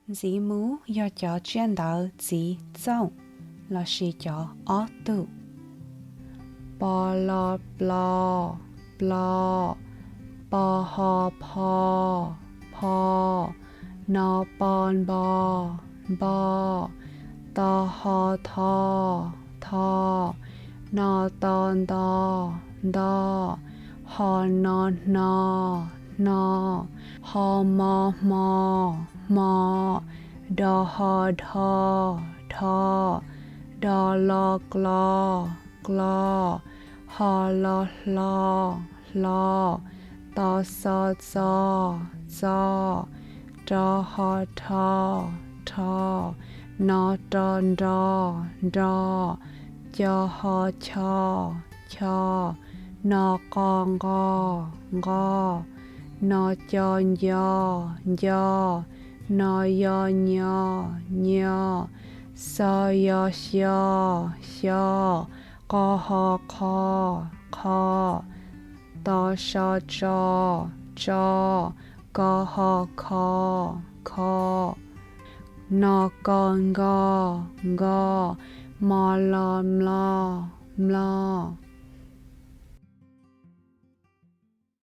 Ntxiv mus yog cov tsiaj ntawv txiv txooj lossis cov ob tug. Po lo plo, plo. Po ho pho, pho. No po npo, npo. To ho tho, tho. No to nto, nto. Ho no hno, hno. Ho mo hmo, hmo. Do ho dho, dho. Do lo klo, klo. Ho lo hlo, hlo. To xo txo, txo. Ro ho rho, rho. No ro nro, nro. Co ho cho, cho. No qo nqo, nqo. No co nco, nco. No yo nyo, nyo. Xo yo xyo, xyo. Qo ho qho, qho. To so tso, tso. Ko ho kho, kho. No ko nko, nko. Mo lo mlo, mlo.